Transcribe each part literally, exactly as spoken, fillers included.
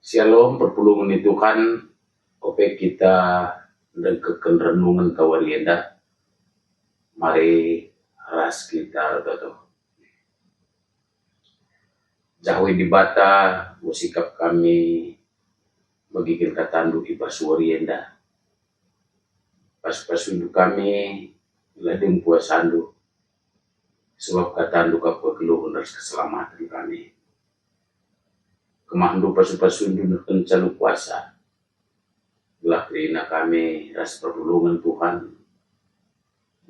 Shalom, perpulungen ni Tuhan, ope kita ndengkehken renungen kawari enda, mari ras kita ertoto. Jahwe Dibata, enggo sikap kami megiken katandu i bas wari enda. Pasu-pasundu kami, gelah dem kuasandu, sebab katandu kap kegeluhen ras keselamaten kami. Kemahndu pasu-pasundu nehken calu kuasa, gelah kerina kami ras perpulungen Tuhan,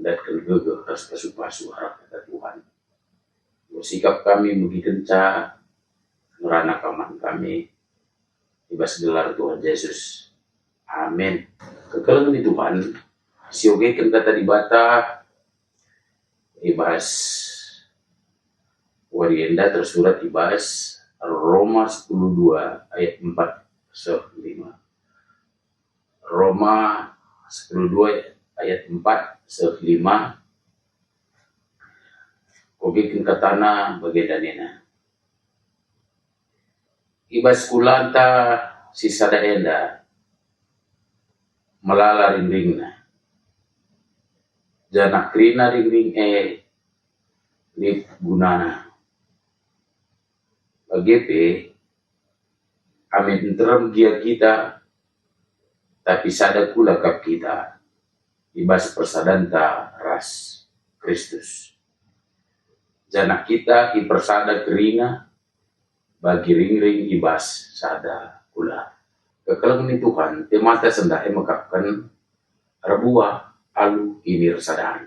ndatken gegeh ras pasu-pasu arah kata Tuhan. Enggo sikap kami megikenca ngerana kaman kami, i bas gelar Tuhan Yesus. Amin. Kekelengen ni Tuhan, siogeken kata Dibata, i bas wari enda tersurat i bas Roma sepuluh dua ayat empat seh lima. Roma sepuluh dua ayat empat seh lima. Kugiken katana bagenda nina, "I bas kulanta si sada enda melala ringringna, janah kerina ringring e lit gunana." Bage pe, amin nterem gia kita, tapi sada kula kap kita i bas persadanta ras Kristus. Janah kita ipersada kerina bagi ringring i bas sada kula. Kekelengen ni Tuhan, temata sendah e mekapken erbuah alu kinirsadan.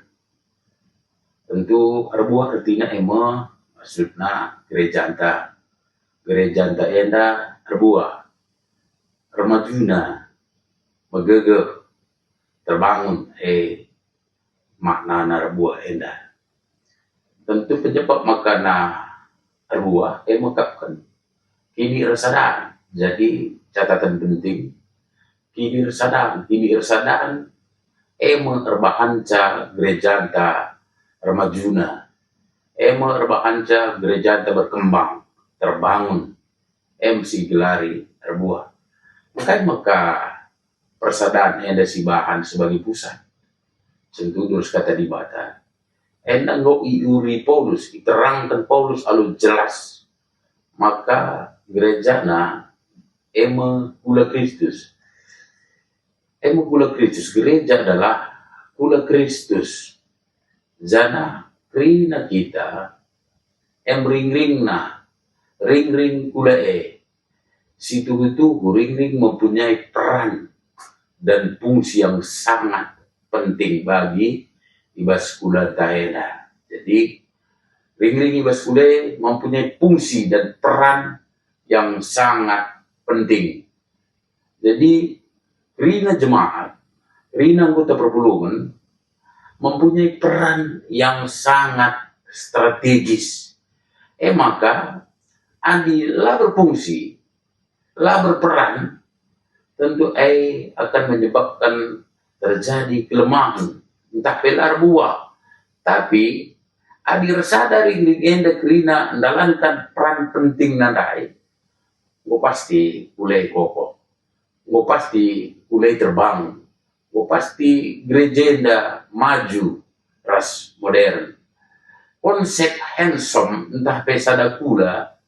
Tentu erbuah ertina e me maksudna gerejanta. Gerejanta enda erbuah, ermajuna, megegeh, terbangun, e maknana erbuah enda. Tentu penyebab makana erbuah e mekapken kinirsadan. Jadi catatan penting, kinirsadan, kinirsadan e me erbahanca gerejanta ermajuna, e me erbahanca gerejanta berkembang, terbangun, e me si gelari erbuah. Engkai maka persadan enda sibahan sebagai pusat? Sentudur kata Dibata. Enda enggo iuri Paulus, iterangken Paulus alu jelas maka gerejana e me kula Kristus. E me kula Kristus, gereja adalah kula Kristus. Janah kerina kita e me ringringna, ringring kula e. Si tuhu-tuhu ringring mempunyai peran dan fungsi yang sangat penting bagi i bas kulanta enda. Jadi, ringring i bas kula e mempunyai fungsi dan peran yang sangat penting. Jadi, kerina jemaat, kerina anggota perpulungen mempunyai peran yang sangat strategis. E maka, adi la berfungsi, la berperan, tentu e akan menyebabkan terjadi kelemahan, ntah pe la erbuah. Tapi, adi ersada ringring enda kerina ndalankan peran pentingna ndai, enggo pasti kula e kokoh, enggo pasti kula e terbangun, enggo pasti gereja enda maju ras modern. Konsep handsome ntah pe sada kula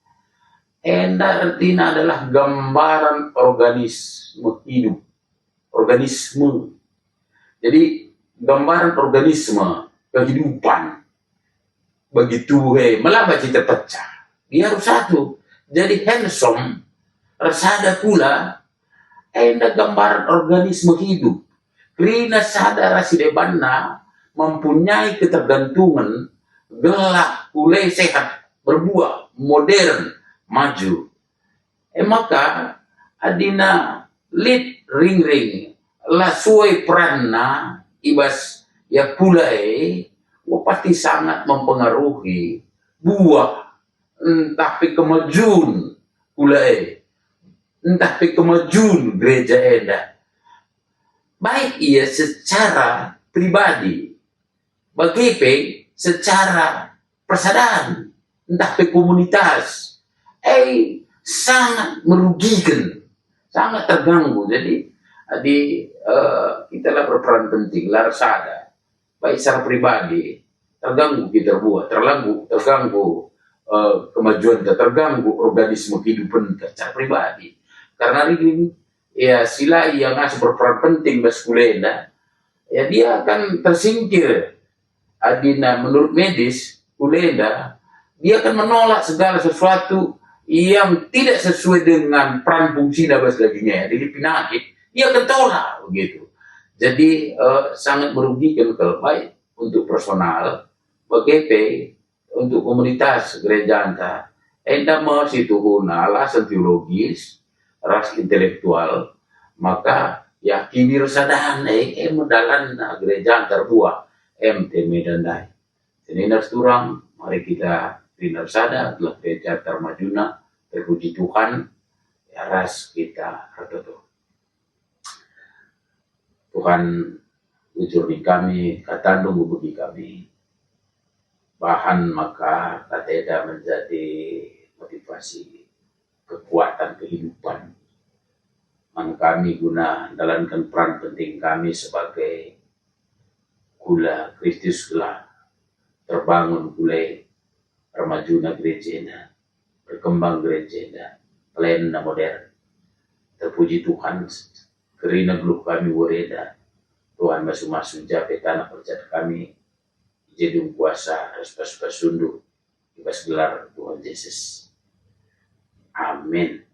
enda ertina adalah gambaran organisme hidup, organisme. Jadi, gambaran organisme kehidupan bagi tubuh e, melaba kita pecah. Dia harus satu. Jadi, handsome, ersada kula, enda gambaran organisme hidup. Kerina sada ras si debanna mempunyai ketergantungan gelah kula e sehat, berbuah, modern, maju. E maka, adina lit ringring la sue peranna i bas ia kula e, enggo pasti sangat mempengaruhi buah ntah pe kemajun kula e, ntah pe kemajun gereja enda. Baik ia secara pribadi, bage pe secara persadan, ntah pe komunitas. E, sangat merugikan, sangat terganggu. Jadi, adi, eh, kita la berperan penting, la ersada, baik secara pribadi, terganggu kita erbuah, terganggu, terganggu, eh, kemajuanta, terganggu organisme kehidupanta secara pribadi. Karena ini, ya, si la ia ngasup berperan penting bas kula enda, ya, dia akan tersingkir. Adina menurut medis, kula enda, dia akan menolak segala sesuatu yang tidak sesuai dengan peran fungsina bas dagingnya. Jadi penyakit, dia akan tolak begitu. Jadi, eh, sangat merugikan kalau baik untuk personal, bage pe untuk komunitas gerejanta. Enda me situhuna alasan teologis ras intelektual, maka yakini ersadahen e, e me dalanna gerejanta erbuah, em te Medan ndai. Senina ras turang, mari kita kerina ersada, gelah gereja termajuna, terpuji Tuhan, ya ras kita ertoto. Tuhan, bujur ning kami, kataNdu ngubegi kami. Bahan maka kata enda menjadi motivasi, kekuatan kehidupan man kami guna ndalanken peran penting kami sebagai kula Kristus, gelah terbangun kula e, ermajuna gereja enda, berkembang gereja enda, pelayananna modern. Terpuji Tuhan, kerina geluh kami wari enda. Tuhan masu-masu ja pe taneh percat kami, i je dung kuasa ras pasu-pasuNdu, i bas gelar Tuhan Jesus. Amin.